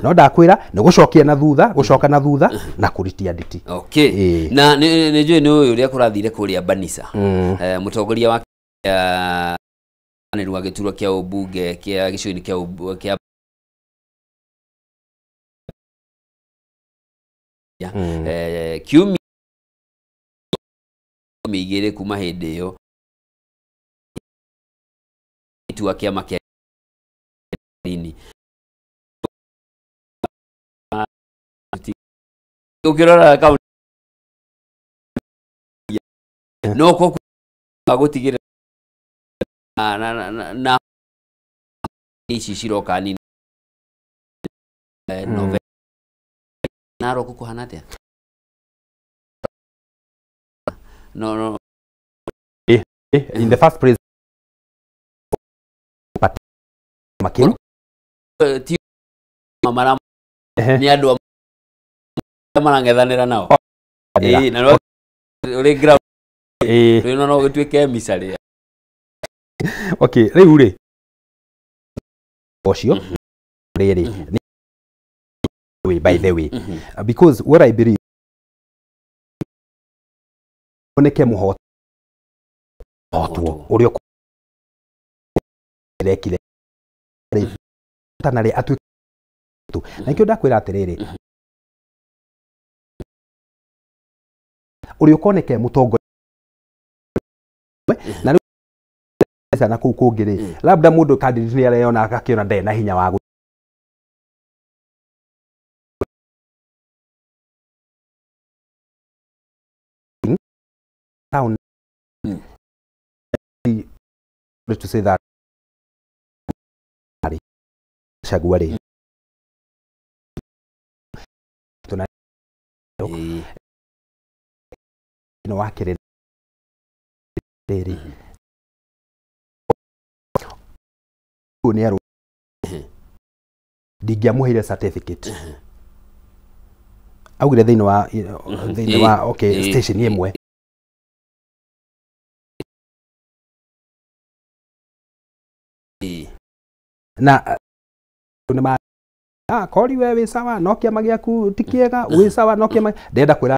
No ndakwĩra nĩ gũcokia na thutha, gũcoka na thutha na kũritia nditi. Okay. Na nĩ njũĩ nĩ ũyũ ũrĩa kũrathire kũrĩa Banisa. Mũtongoria wa wa gĩturwa kĩa ũmbunge kĩa gĩcigo-inĩ kĩa kiumia igĩrĩ kuma hĩndĩ ĩyo gĩturwa kĩama kĩa nini ũkĩrora kaunti no ko gũtigĩrĩra na ici ciroka nini November Narok kũhana atĩa? No in the first place makĩru ti mara nĩ andũ marang'ethanĩra nao na ũrĩ ground rĩu no gũtuĩke micarĩ. Okay, rĩu rĩ ũcio rĩrĩ by the way, because what I believe oneke muhotwo ũrĩa ũrekire tanarĩ atuĩke na nikĩo ndakwĩra atĩrĩrĩ ũrĩa ũkoneke mũtongoria na rĩu na kũu kũngĩ rĩ labda mũndũ candidate nĩ areyona akĩona ndarĩ na hinya wa town to say that Gachagua rĩ no wakĩrĩ rĩrĩ nĩ arũ ndingĩamũheire certificate augire thĩinĩ wa okay station ĩmwe na nĩ ma kori we wĩ sawa no kĩama gĩaku ti kĩega wĩ sawa no kĩama ndenda kwĩra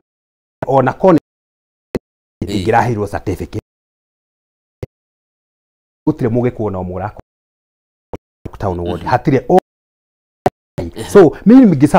ona kone ndingĩraheirwo certificate gũtirĩ mũgĩkũyũ na ũmwe ũrakũ town ward hatirĩ. So mimi ngisa